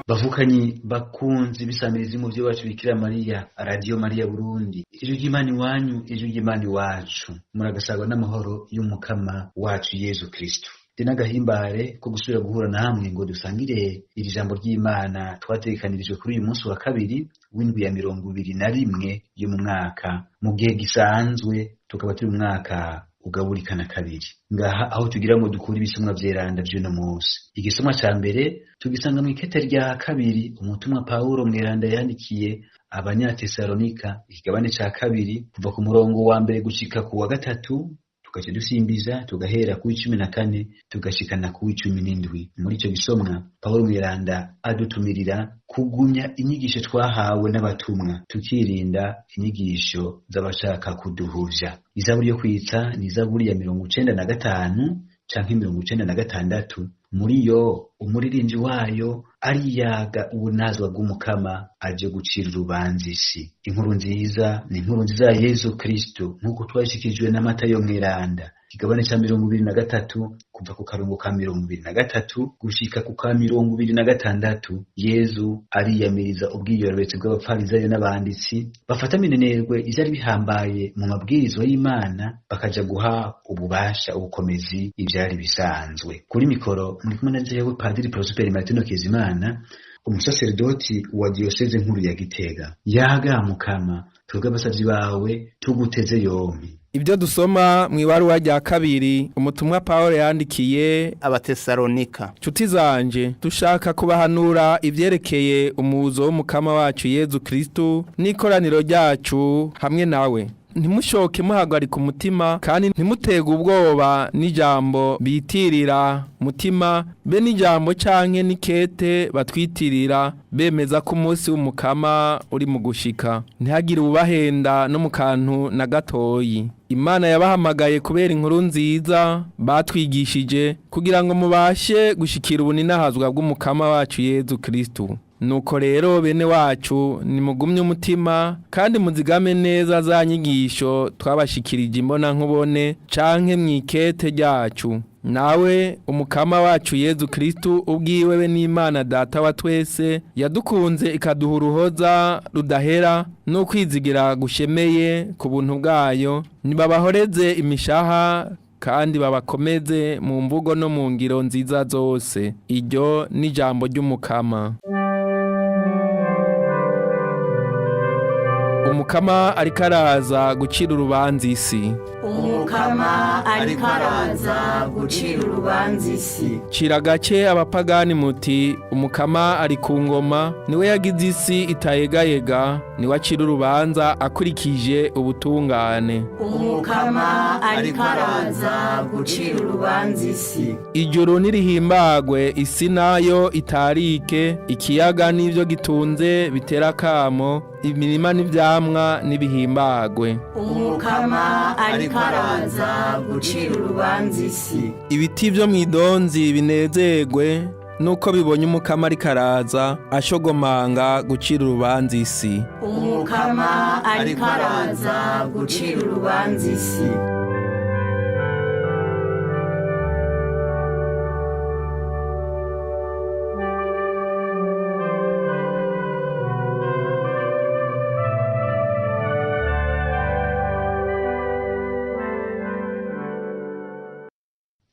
Bavukanyi bakunzi bisamirizi mu byo bacu Bikira Mariya, Radio Maria Burundi, ijwi ry'Imana iwanyu, ijwi ry'Imana iwacu, muragasagwa n'amahoro y'umukama wacu Yezu Kristo. Ndi n'agahimbare ko gusubira guhura namwe ngo dusangire iri jambo ry'Imana twatekanirijwe kuri uyu munsi wa kabiri w'indwi ya 21 yo mu mwaka, mu gihe gisanzwe tukaba turi mu mwaka ugaburikana kabiri. Ngaha aho tugira ngo dukure ibisomwa vyeranda vy'uno munsi. Igisomwa ca mbere tugisanga mw'ikete rya kabiri umutumwa Pawulo mweranda yandikiye Abanyatesalonika, ikigabane ca kabiri kuva ku murongo wa mbere gushika ku wa gatatu, tugaca dusimbiza tugahera ku 14 tugashikana ku 17. Muri ico gisomwa Pawulo mweranda adutumirira kugumya inyigisho twahawe n'abatumwa, tukirinda inyigisho z'abashaka kuduhuvya. Izaburi yo kwitsa ni izaburi ya 95 canke 96. Muri yo umuririmbyi wayo ariyaga ubunazwa bw'umukama aje gucira urubanza isi. Inkuru nziza ni inkuru nziza ya Yezu Kristo nk'uko twashikijwe na Matayo mweranda, ikigabane ca 23 kuva ku karongo ka 23 gushika ku ka 26. Yezu ariyamiriza ubwiyorobetse bw'abafarisayo n'abanditsi bafata minenerwe ivyari bihambaye mu mabwirizwa y'Imana, bakaja guha ububasha ubukomezi ivyari bisanzwe. Kuri mikoro muri kumwe na jewe Padiri Prosper Martino Kezimana, umusaserdoti wa diyoseze nkuru ya Gitega. Yaga mukama, twebwe abasavyi bawe tuguteze yompi. Ibyo dusoma mu ibaruwa rya kabiri umutumwa Paul yandikiye Abatesalonika. Nshuti zanje, dushaka kubahanura ivyerekeye umuzo w'umukama wacu Yezu Kristo n'ikoraniro ryacu hamwe nawe. Ntimushoke muhagarika umutima, kandi ntimutege ubwoba n'ijambo bitirira mutima, be n'ijambo canke n'ikete batwitirira bemeza ko umunsi w'umukama uri mu gushika. Ntihagire ubahenda no mu kantu na gatoyi. Imana yabahamagaye kubera inkuru nziza batwigishije, kugira ngo mubashe gushikira ubuninahazwa bw'umukama wacu Yezu Kristo. Nuko rero bene wacu nimugumye umutima, kandi muzigame neza za nyigisho twabashikirije imbona nkubone canke mwikete ryacu. Nawe umukama wacu Yezu Kristo ubwiwe be n'Imana Data wa twese yadukunze ikaduha uruhoza rudahera no kwizigira gushemeye ku buntu bwayo, nibabahoreze imishaha kandi babakomeze mu mvugo no mu ngiro nziza zose. Iryo ni ijambo ry'umukama. Umukama ariko araza gucira urubanza isi. Umukama ariko araza gucira urubanza isi. Cira gake abapagani muti umukama ari ku ngoma, niwe yagize isi itayegayega, niwe acira urubanza akurikije ubutungane. Umukama ariko araza gucira urubanza isi. Ijuru nirihimbagwe, isi nayo itarike, ikiyaga n'ivyo gitunze bitera akamo, imirima n'ivyamwa nibihimbagwe. Umukama ariko araza gucira urubanza isi. Ibiti vyo mw'idonzi binezerwe nuko bibonye umukama ariko araza ashogomanga gucira urubanza isi. Umukama ariko araza gucira urubanza isi.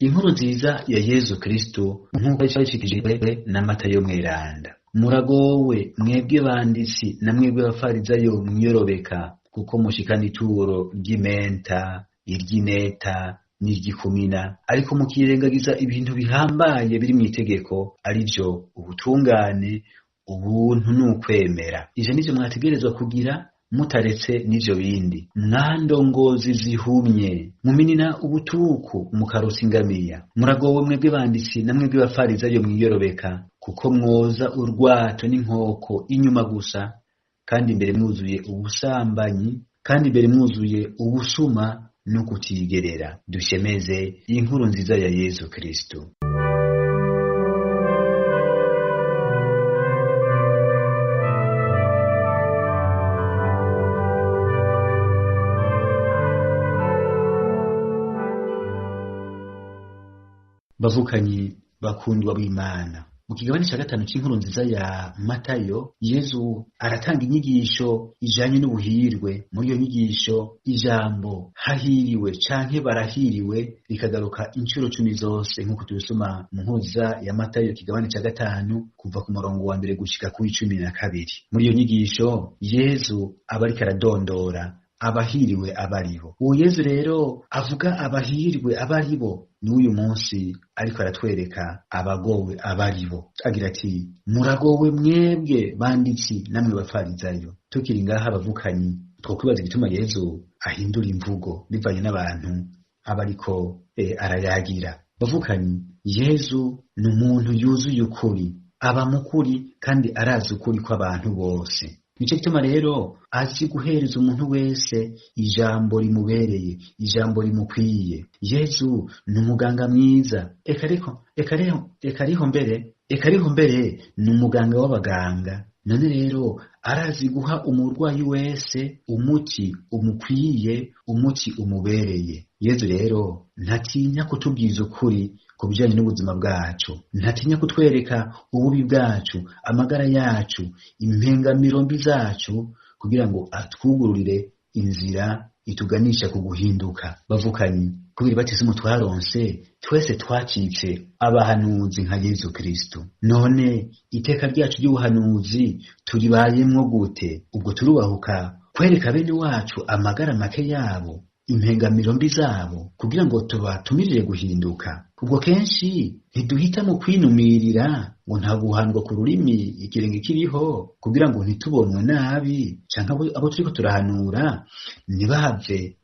Inkuru nziza ya Yezu Kristo nk'uko yashikijwe na Matayo mweranda. Muragowe mwebwe banditsi na mwebwe abafarisayo mwiyorobeka, kuko mushikana ituro ry'imenta, iry'ineta n'iry'ikumina, ariko mukirengagiza ibintu bihambaye biri mw'itegeko, arivyo ubutungane, ubuntu n'ukwemera. Ivyo nivyo mwategerezwa kugira mutaretse n'ivyo bindi. Mwandongozi zihumye, muminina ubutuku mukarotsa ingamiya. Muragowe mwebwe banditsi na mwebwe bafarisayo mwiyorobeka, kuko mwoza urwato n'inkoko inyuma gusa, kandi imbere mwuzuye ubusambanyi, kandi imbere mwuzuye ubusuma no kutigerera. Dushemeze inkuru nziza ya Yezu Kristo. Bavukanyi bakundwa b'Imana, Mu kigabane ca gatanu c'inkuru nziza ya Matayo, Yezu aratanga inyigisho ijanye n'ubuhirwe. Muri iyo nyigisho ijambo hahiriwe canke barahiriwe rikagaruka incuro 10 zose, nk'uko tubisoma mu nkuru nziza ya Matayo kigabane ca gatanu kuva ku murongo wa mbere gushika ku 12. Muri iyo nyigisho Yezu aba ariko aradondora abahiriwe abaribo. Uwo Yezu rero avuga abahirwe abaribo n'uyu munsi ariko aratwereka abagowe abaribo. Agira ati: muragowe mwebwe banditsi namwe bafarizayo. Tukiri ngaha abavukanyi, twokwibaza igituma Yezu ahindura imvugo bivanye n'abantu aba ariko arayagira. Bavukanyi, Yezu ni umuntu yuzuye ukuri, aba mukuri kandi arazi ukuri kw'abantu bose. Nico gituma rero azi guhereza umuntu wese ijambo rimubereye, ijambo rimukwiye. Yezu ni umuganga mwiza, eka ariho mbere ni umuganga w'abaganga. None rero arazi guha umurwayi wese umuti umukwiye, umuti umubereye. Yezu rero ntatinya kutubwiza ukuri ku bijanye n'ubuzima bwacu, ntatinya kutwereka ububi bwacu, amagara yacu, impengamiro mbi zacu, kugira ngo atwugururire inzira ituganisha ku guhinduka. Bavukanyi, kubera batisimu twaronse, twese twacitse abahanuzi nka Yezu Kristo. None iteka ryacu ry'ubuhanuzi turibayemwo gute? Ubwo turubahuka kwereka bene wacu amagara make yabo, impengamiro mbi zabo, kugira ngo tubatumirire guhinduka? Ubwo kenshi ntiduhita mu kwinumirira ngo nta guhandwa ku rurimi ikirenge kiriho, kugira ngo ntitubonwe nabi, canke abo turiko turahanura ntibahave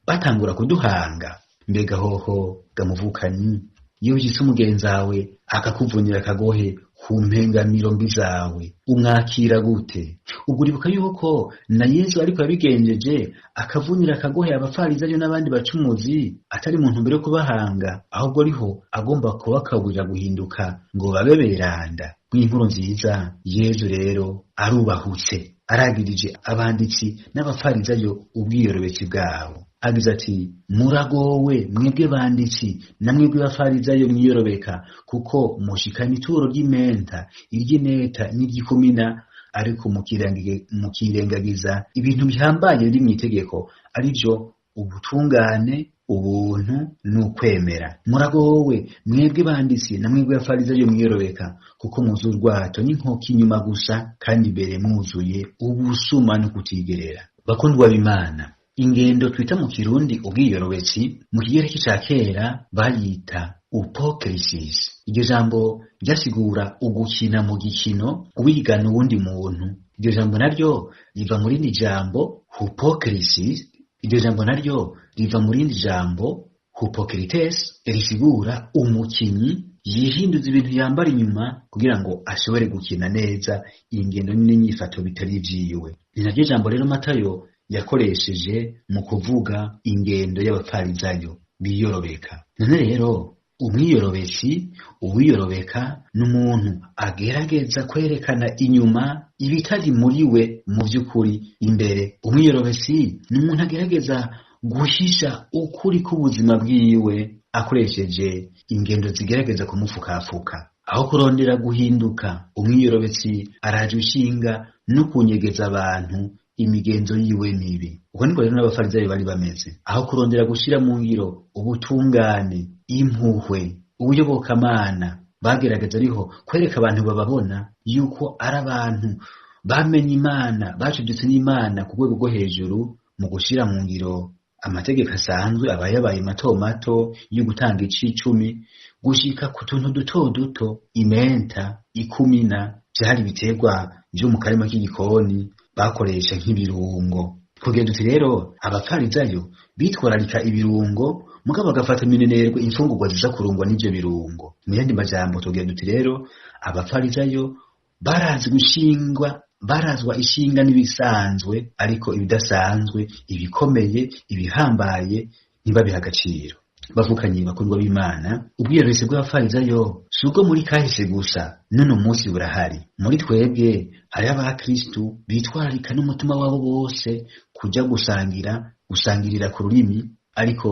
batangura kuduhanga. Mbega hoho gamuvukanyi, iyo ujise umugenzawe akakuvunira akagohe ku mpengamiro mbi zawe, umwakira gute? Ubwo uribuka yuko na Yezu ariko yabigenjeje, akavunira akagohe abafarizayo n'abandi bacumuzi, atari mu ntumbero yo kubahanga, ahubwo ariho agomba kubakaburira guhinduka ngo babe beranda. Mw'inkuru nziza Yezu rero arubahutse, aragirije abanditsi n'abafarizayo ubwiyorobetsi bwabo. Agize ati: muragowe mwebwe banditsi na mwebwe bafarizayo mwiyorobeka, kuko mushikana ituro ry'imenta, iry'ineta n'iry'ikumina, ariko mukirengagiza ibintu bihambaye biri mw'itegeko, arivyo ubutungane, ubuntu n'ukwemera. Muragowe mwebwe banditsi na mwebwe bafarizayo mwiyorobeka, kuko muzi urwato n'inkoko inyuma gusa, kandi imbere mwuzuye ubusuma no kutigerera. Bakundwa b'Imana, ingendo twita mu Kirundi ubwiyorobetsi, mu kigereki ca kera bayita upokrisis. Iryo jambo ryasigura ugukina mu gikino, wigana uwundi muntu. Iryo jambo naryo riva mu rindi jambo hypocrisis. Iryo jambo naryo riva mu rindi jambo hypocrites, risigura umukinyi yihinduza ibintu yambara inyuma kugira ngo ashobore gukina neza ingendo n'inyifato bitari vyiwe. Ni naryo jambo rero Matayo yakoresheje mu kuvuga ingendo y'abafarizayo biyorobeka. None rero umwiyorobetsi, uwiyorobeka, n'umuntu agerageza kwerekana inyuma ibitari muri we mu by'ukuri imbere. Umwiyorobetsi ni umuntu agerageza guhisha ukuri k'ubuzima bwiwe akoresheje ingendo zigerageza kumufukafuka. Aho kurondera guhinduka, umwiyorobetsi araje ushinga no kunyegeza abantu imigenzo yiwe mibi. Uko niko rero n'abafarizayo bari bameze. Aho kurondera gushira mu ngiro ubutungane, impuhwe, ubuyobokamana, bagerageza ariho kwereka abantu bababona yuko ari abantu bamenye Imana, bacuditse n'Imana ku rwego rwo hejuru, mu gushira mu ngiro amategeko asanzwe aba yabaye mato mato yo gutanga icicumi, gushika ku tuntu duto duto, imenta, ikumina, vyari ibiterwa vyo mu karima k'igikoni bakoresha nk'ibirungo. Kugira duti rero abafarizayo bitwararika ibirungo, mugabo bagafata minenerwe imfungurwa ziza kurungwa n'ivyo birungo. Mu yandi majambo tugira duti rero abafarizayo barazi gushingwa, barazwa ishinga n'ibisanzwe, ariko ibidasanzwe, ibikomeye, ibihambaye ntibabiha agaciro. Bavukanye bakundwa b'Imana, ubwiyorobetsi bw'abafarizayo si ubwo muri kahise gusa, none umunsi burahari. Muri twebwe hari abakristu bitwararika n'umutima wabo bose kuja gusangirira ku rurimi, ariko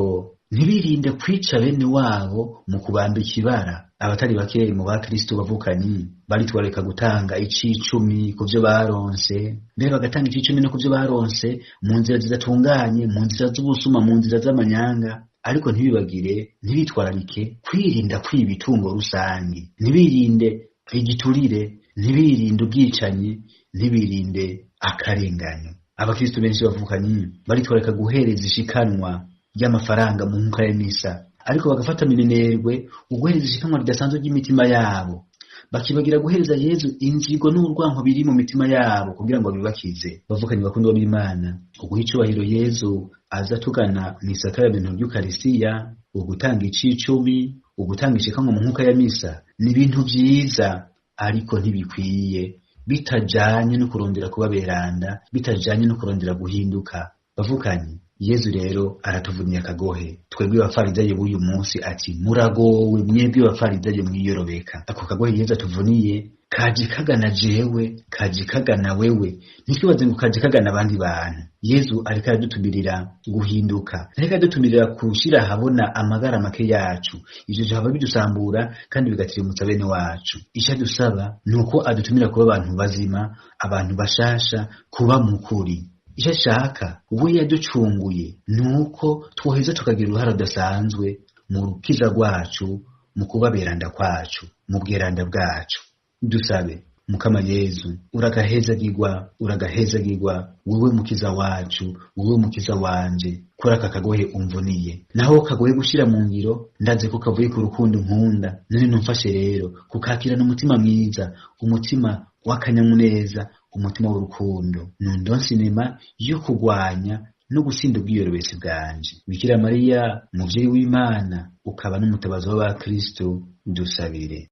ntibirinde kwica bene wabo mu kubamba ikibara. Abatari bake mu bakristo bavukanyi baritwararika gutanga icicumi ku vyo baronse, mbere bagatanga icicumi no ku vyo baronse mu nzira zidatunganye, mu nzira z'ubusuma, mu nzira z'amanyanga, ariko ntibibagire, ntibitwararike kwirinda kwiba itungo rusange, ntibirinde igiturire, ntibirinde ubwicanyi, ntibirinde akarenganyo. Abakristo benshi bavukanyi baritwararika guhereza ishikanwa ry'amafaranga mu nkuka ya misa, ariko bagafata minenerwe uguhereza ishikanwa ridasanzwe ry'imitima yabo, bakibagira guhereza Yezu inzigo n'urwanko biri mu mitima yabo kugira ngo bibakize. Bavukanyi bakundwa b'Imana, uguha icubahiro Yezu aza tugana mw'isakaramento ry'Ukarisiya, ugutanga icicumi, ugutanga ishikanwa mu nkuka ya misa ni ibintu vyiza, ariko ntibikwiye bitajanye no kurondera kuba beranda, bitajanye no kurondera guhinduka. Bavukanyi, Yezu rero aratuvuniye akagohe twebwe bafarizayo b'uyu munsi ati muragowe mwebwe bafarizayo mwiyorobeka. Ako kagohe Yezu atuvuniye kaje kagana jewe, kaje kagana wewe, ntitwibaze ngo kaje kagana abandi bantu. Yezu ariko aradutumirira guhinduka, ariko aradutumirira gushira ahabona amagara make yacu. Ivyo vyaba bidusambura kandi bigatirimutsa bene wacu. Ico adusaba ni uko adutumira kuba abantu bazima, abantu bashasha, kuba mukuri. Icyo ashaka we yaducunguye ni uko twoheza tukagira uruhara rudasanzwe mu rukiza rwacu, mu kubaberanda kwacu, mu bweranda bwacu. Dusabe. Mukama Yezu, uragahezagirwa, uragahezagirwa wewe mukiza wacu, wewe mukiza wanje, kuri aka kagohe umvuniye. Naho kagoye gushira mu ngiro, ndazi ko kavuye ku rukundo nkunda. None numfashe rero kukakirana umutima mwiza, umutima w'akanyamuneza, umutima w'urukundo. Nundonse inema yo kugwanya no gutsinda ubwiyorobesi bwanje. Bikira Mariya, muvyeyi w'Imana, ukaba n'umutabazi w'abakristo, dusabire.